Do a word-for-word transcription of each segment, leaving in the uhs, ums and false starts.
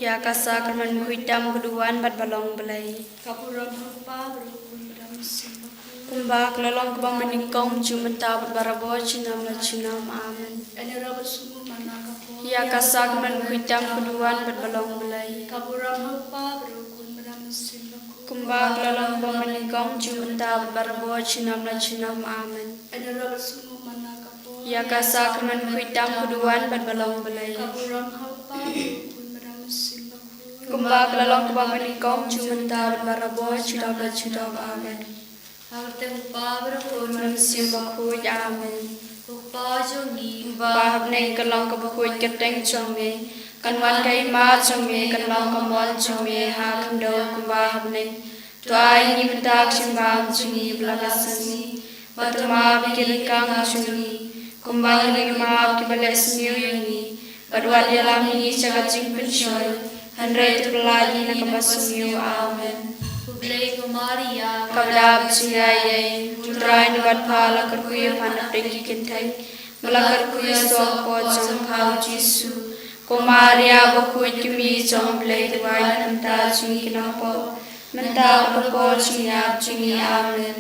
Ïa ka sakramen bakhuid tam ka duwan bad ba long Blei. Kumba ka la long kaba nyngkong, junom mynta bad barabor, junom la junom. Amen. Ïa ka sakramen bakhuid tam ka duwan bad ba long Blei. Kumba ka la long kaba nyngkong, junom mynta bad barabor, junom la junom. Amen. Ïa ka sakramen bakhuid tam ka duwan bad ba long Blei. Kumba ka la long kaba nyngkong, junom mynta bad barabor, junom la junom. Amen. Ha ka kyrteng u Kpa bad u Khun bad u Mynsiem Bakhuid. Amen. Ko Kpa jong ngi uba ha bneng, kan long ka bakhuid ka kyrteng jong me. Kan wan ka hima jong me, kan long ka mon jong me ha khyndew kumba ha bneng. To ai ngi mynta ka jingbam jong ngi ba la ka sngi. Bad to map ïa ki ryngkang jong ngi, kumba ngi ruh ngi map ïa kiba leh sniew ïa ngi. Bad wat ïalam ïa ngi sha ka jingpynshoi, hynrei to pyllait ngi na kaba sniew. Amen. Khublei ko Maria, kaba dap jingaiei, U Trai u don bad pha, la kyrkhu ïa pha na pdeng ki kynthei, bad la kyrkhu ïa u soh ka por jong pha u Jisu. Ko Maria bakhuid, ka Kmie jong U Blei, to duwai na ka bynta jong ngi ki nongpop, mynta bad ha ka por jong ka jingïap jong ngi. Amen.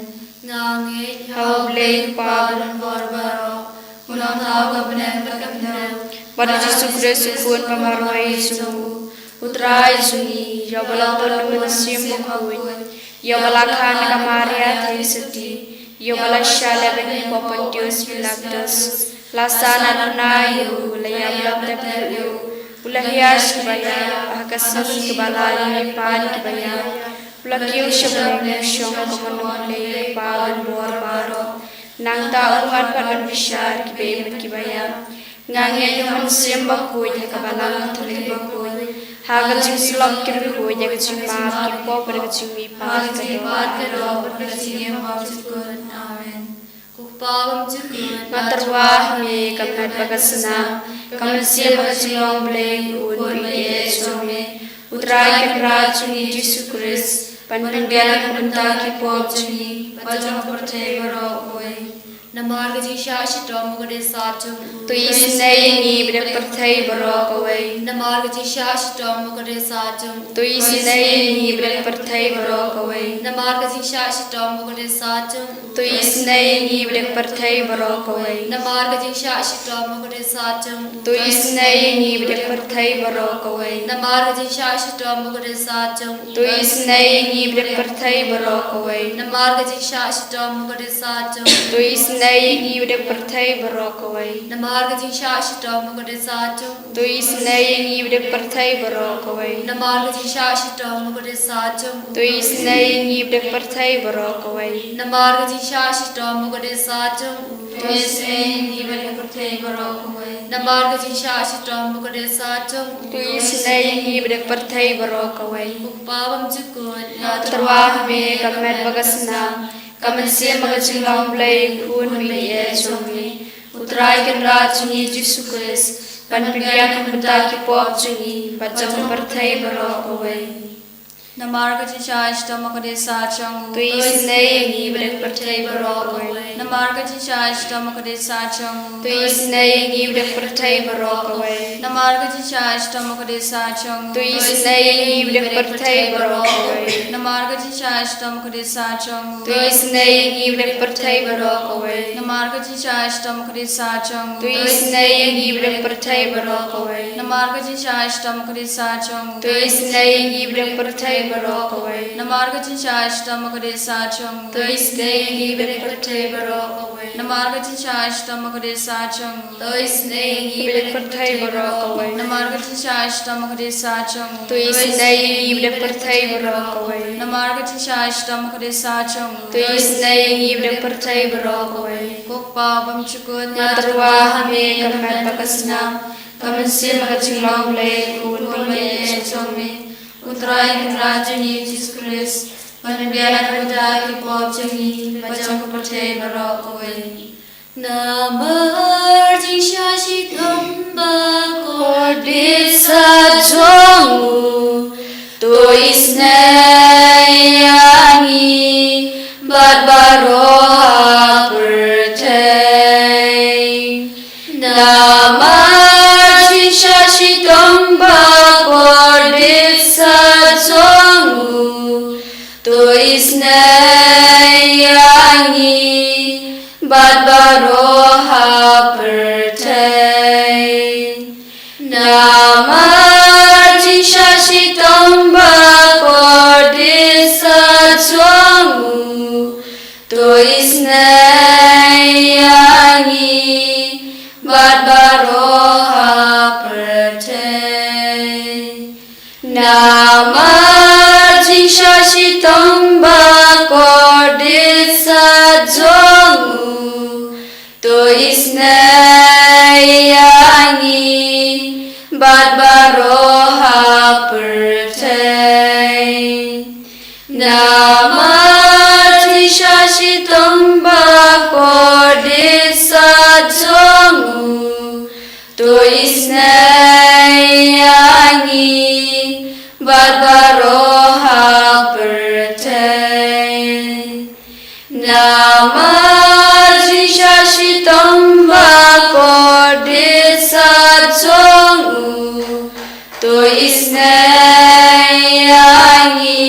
Nga ngeit ha U Blei U Kpa badonbor baroh, U nongthaw ka bneng bad ka khyndew, bad U Jisu Khrist U Khun ba marwei jong u, U Trai jong ngi, ïa uba la pynlong da U Mynsiem Bakhuid, ïa uba la kha na ka Maria Theisotti, ïa uba la shah leh ban ïa u Pontius Pilatus, la sah natbynai ïa u, la ïap, la tep ïa u, u la hiar sha kiba ïap, ha ka sngi kaba lai ïa kiba ïap, u la kiew sha bneng, u shong ha ka mon U Blei U Kpa badonbor baroh. Nangta un wan pat ban bishar ïa kiba im bad kiba ïap. Nga ngeit ha U Mynsiem Bakhuid, ha ka Balang Katholik bakhuid, ha ka jingsyllok ki riewkhuid, ha ka jingmap ki pop, ha ka jingmihpat ka doh. Amen. Ko Kpa bymjukut, nga tyrwa ha me ka met bad ka snam, ka mynsiem bad ka jinglong Blei, U Khun baieit jong me, U Trai Kynrad jong ngi Jisu Khrist, ban pynbiang na ka bynta ki pop jong ngi bad jong ka pyrthei baroh kawei. Namar ka jingshah shitom u kdei sat jong u, to isynei ïa ngi ba dei ka pyrthei baroh kawei. Namar ka jingshah shitom u kdei sat jong u, to isynei ïa ngi ba dei ka pyrthei baroh kawei. Namar ka jingshah shitom u kdei sat jong u, to isynei ïa ngi ba dei ka pyrthei baroh kawei. Namar ka jingshah shitom u kdei sat jong u, to isynei ïa ngi ba dei ka pyrthei baroh kawei. Namar ka jingshah shitom u kdei sat jong u, to isynei ïa ngi ba dei ka pyrthei baroh kawei. Namar ka jingshah shitom u kdei sat jong u, to isynei ïa ngi ba dei ka pyrthei baroh kawei. Namar ka jingshah shitom u kdei sat jong u, to isynei ïa ngi ba dei ka pyrthei baroh kawei. Namar ka jingshah shitom u kdei sat jong u, to isynei ïa ngi ba dei ka pyrthei baroh kawei. Namar ka jingshah shitom u kdei sat jong u, to isynei ïa ngi ba dei ka pyrthei baroh kawei. Namar ka jingshah shitom u kdei sat jong u, to isynei ïa ngi ba dei ka pyrthei baroh kawei. Ko Kpa bymjukut, nga tyrwa ha me ka met bad ka snam, ka mynsiem bad ka jinglong Blei, U Khun baieit jong me, U Trai Kynrad jong ngi Jisu Khrist, ban pynbiang na ka bynta ki pop jong ngi bad jong ka pyrthei baroh kawei. Namar ka jingshah shitom u kdei sat jong u, to isynei ïa ngi ba dei ka pyrthei baroh kawei. Namar ka jingshah shitom u kdei sat jong u, to isynei ïa ngi ba dei ka pyrthei baroh kawei. Namar ka jingshah shitom u kdei sat jong u, to isynei ïa ngi ba dei ka pyrthei baroh kawei. Namar ka jingshah shitom u kdei sat jong u, to isynei ïa ngi ba dei ka pyrthei baroh kawei. Namar ka jingshah shitom u kdei sat jong u, to isynei ïa ngi ba dei ka pyrthei baroh kawei. Namar ka jingshah shitom u kdei sat jong u, to isynei ïa ngi ba dei ka pyrthei baroh kawei. Namar ka jingshah shitom u kdei sat jong u, to isynei ïa ngi ba dei ka pyrthei baroh kawei. Namar ka jingshah shitom u kdei sat jong u, to isynei ïa ngi ba dei ka pyrthei baroh kawei. Namar ka jingshah shitom u kdei sat jong u, to isynei ïa ngi ba dei ka pyrthei baroh kawei. Namar ka jingshah shitom u kdei sat jong u, to isynei ïa ngi ba dei ka pyrthei baroh kawei. Ko Kpa bymjukut, nga tyrwa ha me ka met bad ka snam, ka mynsiem bad ka jinglong Blei, U Khun baieit jong me, U Trai Kynrad jong ngi Jisu Khrist, ban pynbiang na ka bynta ki pop jong ngi bad jong ka pyrthei baroh kawei. Namar jingshah shitom bakordit sat jong u, to isynei ïa ngi bad baroh ha pyrthei. Namar jingshah shitom Namar jingshah shitom bakordit sat jong u, to isynei ïa ngi bad baroh ha pyrthei. Namar jingshah shitom bakordit sat jong u, to isynei ïa ngi bad baroh ha pyrthei. Namar jingshah shitom bakordit sat jong u, to isynei ïa ngi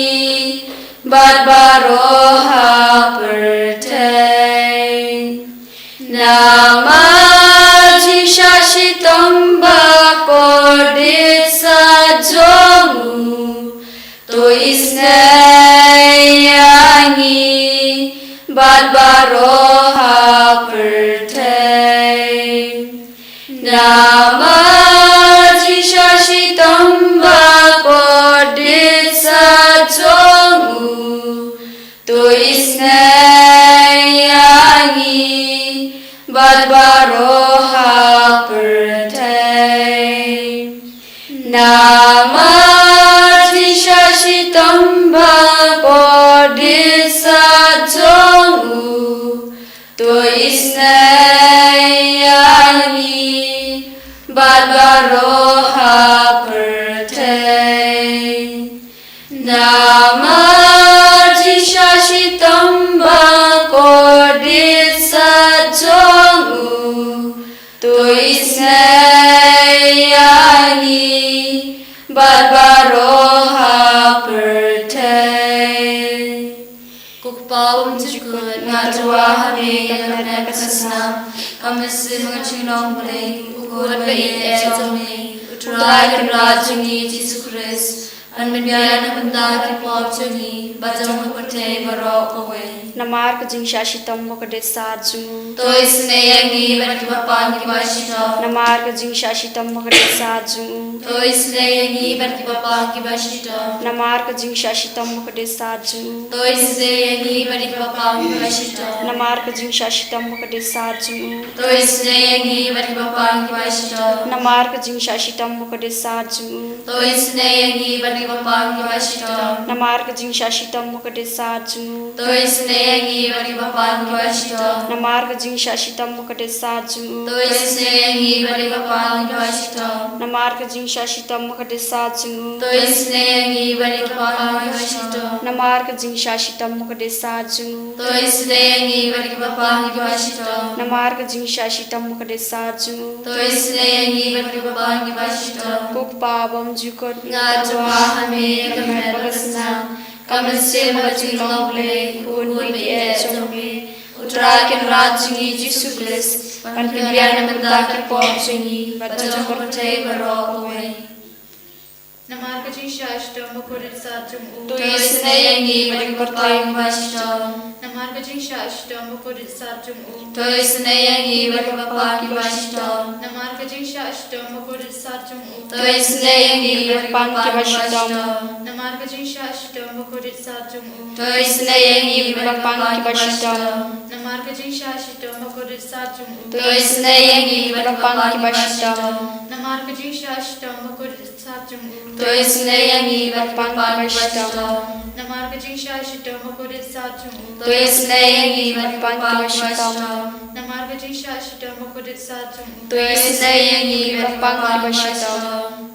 bad baroh ha pyrthei. Namar jingshah shitom bakordit sat jong u, to isynei ïa ngi bad baroh ha pyrthei. Namar jingshah shitom bakordit sat jong u, to isynei ïa ngi bad baroh ha pyrthei. Namar jingshah shitom bakordit sat jong u, to isynei ïa ngi bad baroh ha pyrthei. Namar jingshah shitom bakordit sat jong u, to isynei ïa ngi bad baroh ha pyrthei. Ko Kpa bymjukut, nga tyrwa ha me ïa ka met bad ka snam. Ka mynsiem ka jinglong Blei, u Khun ba ïeit eh jong me, U Trai Kynrad jong ngi Jisu Khrist, un pynbiang na ka bynta ki pop jong ngi bad jong ka pyrthei baroh kawei. Namar ka jingshah shitom bakordit sat jong u, to isynei ïa ngi bad kiba pang kiba shitom. Namar ka jingshah shitom bakordit sat jong u, to isynei ïa ngi bad kiba pang kiba shitom. Namar ka jingshah shitom bakordit sat jong u, to isynei ïa ngi bad kiba pang kiba shitom. Namar ka jingshah shitom bakordit sat jong u, to isynei ïa ngi bad kiba pang kiba shitom. Namar ka jingshah shitom bakordit sat jong u, to isynei ïa ngi bad kiba pang kiba shitom. Namar ka jingshah shitom bakordit sat jong u, to isynei ïa ngi bad kiba pang kiba shitom. Namar ka jingshah shitom bakordit sat jong u, to isynei ïa ngi bad kiba pang kiba shitom. Namar ka jingshah shitom bakordit sat jong u, to isynei ïa ngi bad kiba pang kiba shitom. Namar ka jingshah shitom bakordit sat jong u, to isynei ïa ngi bad kiba pang kiba shitom. Namar ka jingshah shitom bakordit sat jong u, to isynei ïa ngi bad kiba pang kiba shitom. Ko Kpa bymjukut, nga tyrwa ha me ïa ka met bad ka snam. Ka mynsiem ka jinglong Blei, U Khun ba ïeit eh jong me, U Trai Kynrad jong ngi Jisu Khrist, un pynbiang na ka bynta ki pop jong ngi bad jong ka pyrthei baroh kawei. Namar ka jingshah shitom bakordit sat jong u, to isynei ïa ngi bad kiba pang kiba shitom. Namar ka jingshah shitom bakordit sat jong u, to isynei ïa ngi bad kiba pang kiba shitom. Namar ka jingshah shitom bakordit sat jong u, to isynei ïa ngi bad kiba pang kiba shitom. Namar ka jingshah shitom bakordit sat jong u, to isynei ïa ngi bad kiba pang kiba shitom. Namar ka jingshah shitom bakordit sat jong u, to isynei ïa ngi bad kiba pang kiba shitom. Namar ka jingshah shitom bakordit sat jong u, to isynei ïa ngi bad kiba pang kiba shitom. Namar ka jingshah shitom bakordit sat jong u, to isynei ïa ngi bad kiba pang kiba shitom. Namar ka jingshah shitom bakordit sat jong u, to isynei ïa ngi bad kiba pang kiba shitom.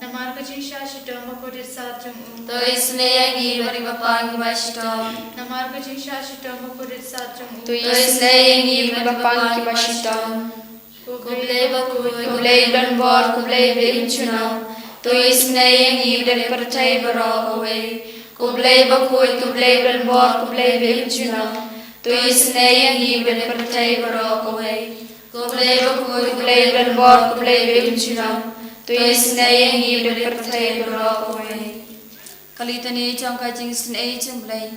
Namar ka jingshah shitom bakordit sat jong u, to isynei ïa ngi bad kiba pang kiba shitom. Namar ka jingshah shitom bakordit sat jong u, to isynei ïa ngi bad kiba pang kiba shitom. Ko Blei bakhuid, ko Blei ba donbor, ko Blei ba im junom, to isynei ïa ngi bad ïa ka pyrthei baroh kawei. Ko Blei bakhuid, ko Blei ba donbor, ko Blei ba im junom, to isynei ïa ngi bad ïa ka pyrthei baroh kawei. Ko Blei bakhuid, ko Blei ba donbor, ko Blei ba im junom, to isynei ïa ngi bad ïa ka pyrthei baroh kawei. Ka Litani jong ka jingisynei jong u Blei.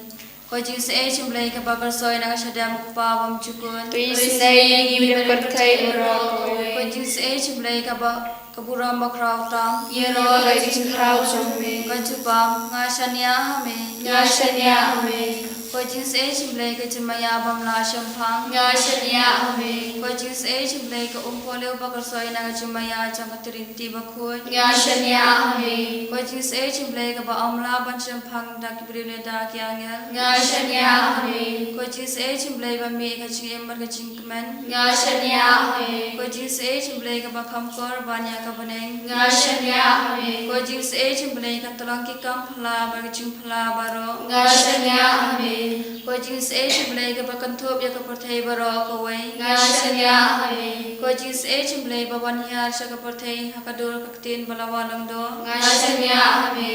Ko jingisynei jong u Blei kaba pyrshoi na ka shadem u Kpa bymjukut, to isynei ïa ngi bad ïa ka pyrthei baroh kawei. Ko jingisynei jong u Blei kaba Ka burom bakhraw tam. Ïaroh ïa ka jingkhraw jong me. Ka jubab, nga shaniah ha me. Nga shaniah ha me. Ko Jingsnei jong U Blei ka jingmaïa bym lah shemphang. Nga shaniah ha me. Ko Jingsnei jong U Blei ka umpohliew ba kyrshoi na ka jingmaïa jong ka Trinity bakhuid. Nga shaniah ha me. Ko Jingsnei jong U Blei kaba ym lah ban shemphang da ki briew ne da ki angel. Nga shaniah ha me. Ko Jingsnei jong U Blei ba mih ka jingim bad ka jingkmen. Nga shaniah ha me. Ko Jingsnei jong U Blei kaba kham kor ban ïa ka bneng. Nga shaniah ha me. Ko Jingsnei jong U Blei ka tyllong ki kam phylla bad ka jingphylla baroh. Nga shaniah ha me. Ko Jingsnei jong U Blei kaba kynthup ïa ka pyrthei baroh kawei. Nga shaniah ha me. Ko Jingsnei jong U Blei ba wan hiar sha ka pyrthei ha ka dur ka ktien ba la wah lyngdoh. Nga shaniah ha me.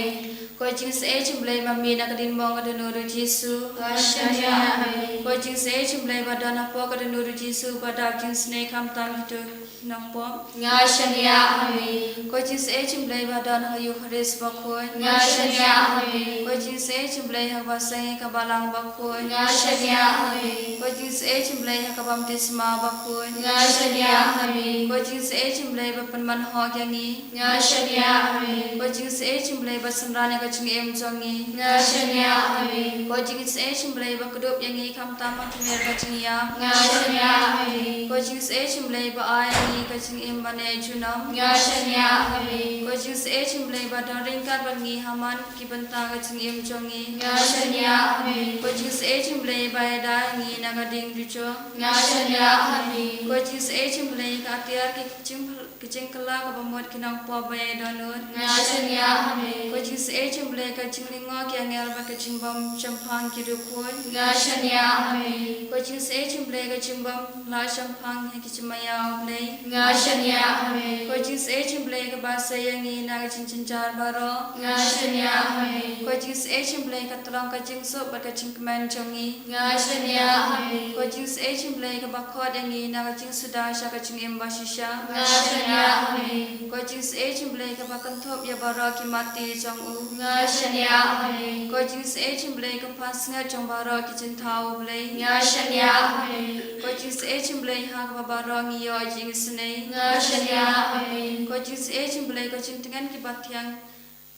Ko Jingsnei jong U Blei ba mih na ka diengphna ka dohnud u Jisu. Nga shaniah ha me. Ko Jingsnei jong U Blei ba don hapoh ka dohnud u Jisu ba dap jingsnei khamtam kito ki nongpop. Nga shaniah ha me. Ko Jingsnei jong U Blei ba don ha ka Eukharist bakhuid. Nga shaniah ha me. Ko Jingsnei jong U Blei ha kaba seng ïa ka Balang bakhuid. Nga shaniah ha me. Ko Jingsnei jong U Blei ha ka baptisma bakhuid. Nga shaniah ha me. Ko Jingsnei jong U Blei ba pynman hok ïa ngi. Nga shaniah ha me. Ko Jingsnei jong U Blei ba synran ïa ka jingim jong ngi. Nga shaniah ha me. Ko Jingsnei jong U Blei ba kdup ïa ngi khamtam ha khmer ka jingïap. Nga shaniah ha me. Ko Jingsnei jong U Blei ba ai ïa ngi ka jingim ba neh junom. Nga shaniah ha me. Ko Jingsnei jong U Blei ba don ryngkat bad ngi ha man ki bynta ka jingim jong ngi. Nga shaniah ha me. Ko Jingsnei jong U Blei ba ïada ïa ngi na ka diengdujok. Nga shaniah ha me. Ko Jingsnei jong U Blei ka atiar ki jing, ki jingkylla kaba mut ki nongpop ba ïai dohnud. Nga shaniah ha me. Ko Jingsnei jong U Blei ka jinglyngngoh ki angel bad ka jingbym shemphang ki riewkhuid. Nga shaniah ha me. Ko Jingsnei jong U Blei ka jingbym lah shemphang ha ki jingmaïa U Blei. Nga shaniah ha me. Ko Jingsnei jong U Blei kaba sei ïa ngi na ka jingjynjar baroh. Nga shaniah ha me. Ko Jingsnei jong U Blei ka tyllong ka jingsuk bad ka jingkmen jong ngi. Nga shaniah ha me. Ko Jingsnei jong U Blei kaba khot ïa ngi na ka jingsuda sha ka jingim bashisha. Nga shaniah ha me. Ko Jingsnei jong U Blei kaba kynthup ïa baroh ki matti jong u. Nga shaniah ha me. Ko Jingsnei jong U Blei ka pansngiat jong baroh ki jingthaw U Blei. Nga shaniah ha me. Ko Jingsnei jong U Blei ha kaba baroh ngi ïoh jingisnei. Nga shaniah ha me. Ko Jingsnei jong U Blei ka jingtngen kiba thiang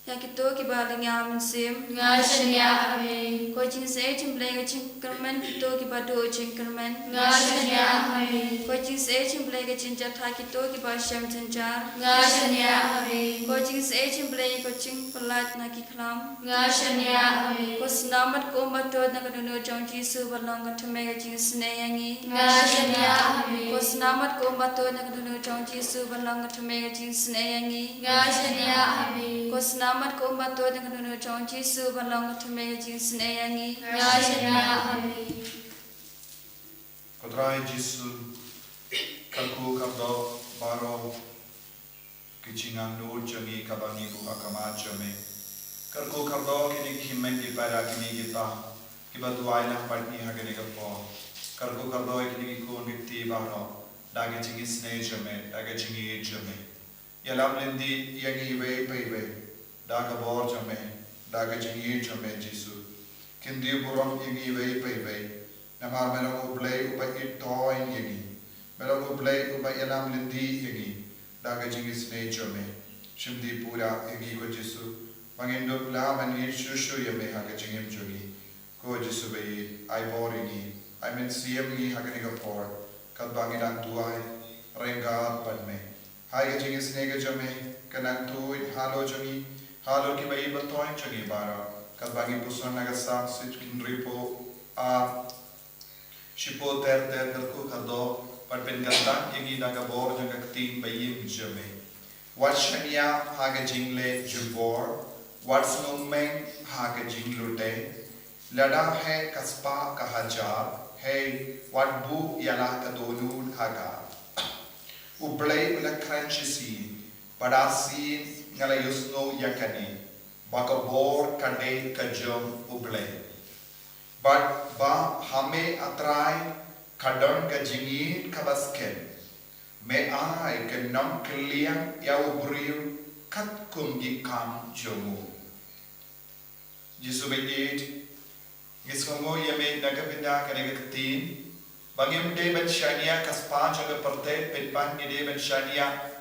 ïa kito kiba lynga mynsiem. Nga shaniah ha me. Ko Jingsnei jong U Blei ka jingkyrmen kito kiba duh jingkyrmen. Nga shaniah ha me. Ko Jingsnei jong U Blei ka jingjahthait kito kiba shem jynjar. Nga shaniah ha me. Ko Jingsnei jong U Blei ka jingpyllait na ki khlam. Nga shaniah ha me. Ko snam bad ko umbatud na ka dohnud jong u Jisu ban long ka thymmei ka jingisnei ïa ngi. Nga shaniah ha me. Ko snam bad ko umbatud na ka dohnud jong u Jisu ban long ka thymmei ka jingisnei ïa ngi. Nga shaniah ha me. Ko snam bad ko umbatud na ka dohnud jong u Jisu ban long ka thymmei ka jingisnei ïa ngi. Nga shaniah ha me. Ko Trai Jisu, kyrkhu kyrdoh baroh ki jingangnud jong ngi kaba ngi buh ha khmat jong me. Kyrkhu kyrdoh kine ki hynmen ki para, kine kita kiba duwai lang bad ngi ha kane ka por. Kyrkhu kyrdoh ïa kine ki khun ki kti baroh da ka jingisnei jong me, da ka jingïeit jong me. Ïalam lynti ïa ngi iwei pa iwei da ka bor jong me, da ka jingïeit jong me Jisu. Kyntiew burom ïa ngi iwei pa iwei, namar me long U Blei uba ithuh ïa ngi. Me long U Blei uba ïalam lynti ïa ngi da ka jingisnei jong me. Shim dih pura ïa ngi ko Jisu, ba ngin dup lah ban ïeit shuh shuh ïa me ha ka jingim jong ngi. Ko Jisu ba ïeit, ai bor ïa ngi, ai mynsiem ïa ngi ha kane ka por, katba ngi dang duwai ryngkat bad me. Hai ka jingisnei ka jong me kan nang tuid halor jong ngi, halor kiba ïeit ba thoh jong ngi baroh, katba ngi puson na ka Salm sitkin hynriewphew ar, shiphew ter ter, kyrkhu kyrdoh bad pynkyntang ïa ngi da ka bor jong ka ktien baïing jong me. Wat shaniah ha ka jingleh jingbor, wat sngewmeng ha ka jinglute. Lada heh ka spah ka hajar, hei, wat buh ïa la ka dohnud ha ka. U Blei u la kren shisien, bad arsien nga la ïohsngew ïa kane, ba ka bor ka dei ka jong U Blei. Bad ba ha me A Trai ka don ka jingïeit kaba skhem. Me ai ka nongkylliang ïa u briew katkum ki kam jong u. Jisu ba ïeit, ngi sngewnguh ïa me na ka bynta kane ka ktien, ba ngim dei ban shaniah ka spah jong ka pyrthei, pynban ngi dei ban shaniah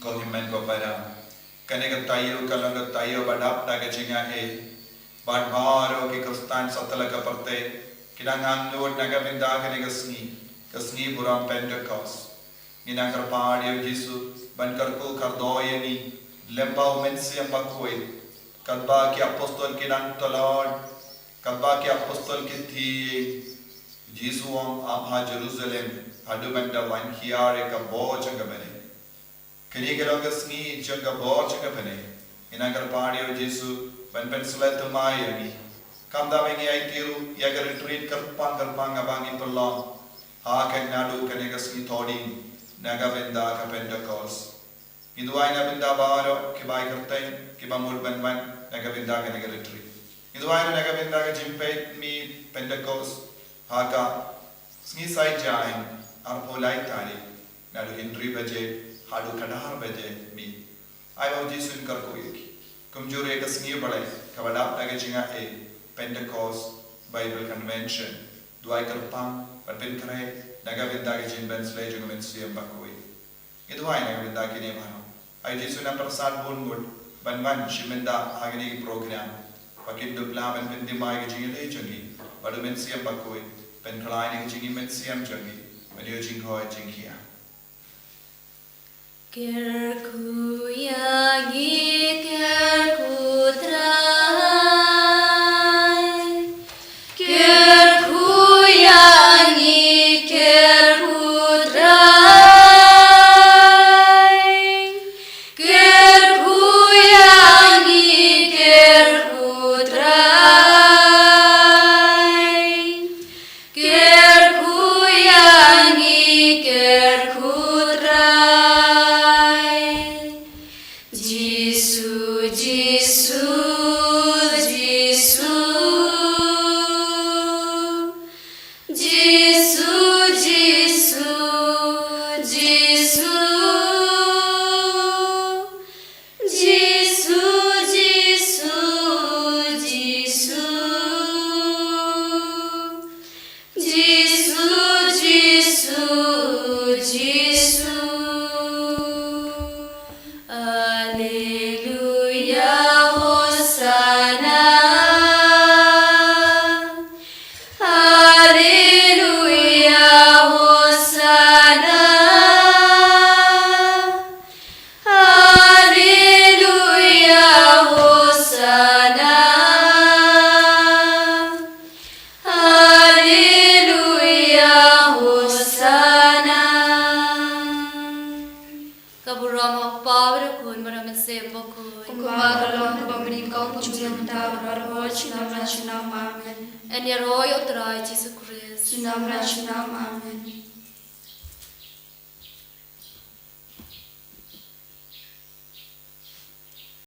Ko hynmen ko para, kane ka taïew ka long ka taïew ba dap da ka jingaiei. Bad baroh ki Khristan satlak ka pyrthei ki dang angnud na ka bynta kane ka sngi, ka sngi burom Pentekost. Ngi nang kyrpad ïa u Jisu ban kyrkhu kyrdoh ïa ngi lem bad u Mynsiem Bakhuid. Katba ki apostol ki dang tlot, katba ki apostol ki thied, u Jisu u ong, ap ha Jerusalem haduh ban da wan hiar ïa ka bor jong ka bneng. Kane ka long ka sngi jong ka bor jong ka bneng. Ngi nang kyrpad ïa u Jisu ban pynsleh thymmai ïa ngi. Kumta ba ngi aiti ruh ïa ka retreat kyrpang kyrpang kaba ngi pynlong ha ka naduh kane ka sngi Thohdieng na ka bynta ka Pentekost. Ngi duwai na ka bynta baroh kiba ai kyrteng kiba mut ban wan na ka bynta kane ka retreat. Ngi duwai ruh na ka bynta ka jingpeit miet Pentekost ha ka sngi Saitjaiñ arphew lai tarik, naduh hynriew baje haduh khatar baje miet. Ai ba u Jisu un kyrkhu ïa ki. Kumjuh ruh ïa ka sngi U Blei kaba dap da ka jingaiei, Pentecost Bible Convention. Duwai kyrpang bad pynkhreh na ka bynta ka jingpynsleh jong u Mynsiem Bakhuid. Ngi duwai na ka bynta kine baroh. Ai u Jisu un pyrsad bun ngut ban wan shim bynta ha kine ki program ba kin dup lah ban pynthymmai ka jingïaleh jong ngi bad u Mynsiem Bakhuid, pynkhlaiñ ïa ka jingim mynsiem jong ngi ban ïoh jingkhot jinghiar. Kyrkhu ïa ngi, kyrkhu Trai. Kyrkhu ïa ngi, kyrkhu Trai. Kyrkhu ïa ngi, kyrkhu Trai. Burom ha u Kpa bad ha u Khun bad ha u Mynsiem Bakhuid. Kumba ka long kaba mynnyngkong, mynta bad baroh, junom la junom. Amen. Yn ïaroh ïa u Trai Jisu Khrist. Junom la junom. Amen.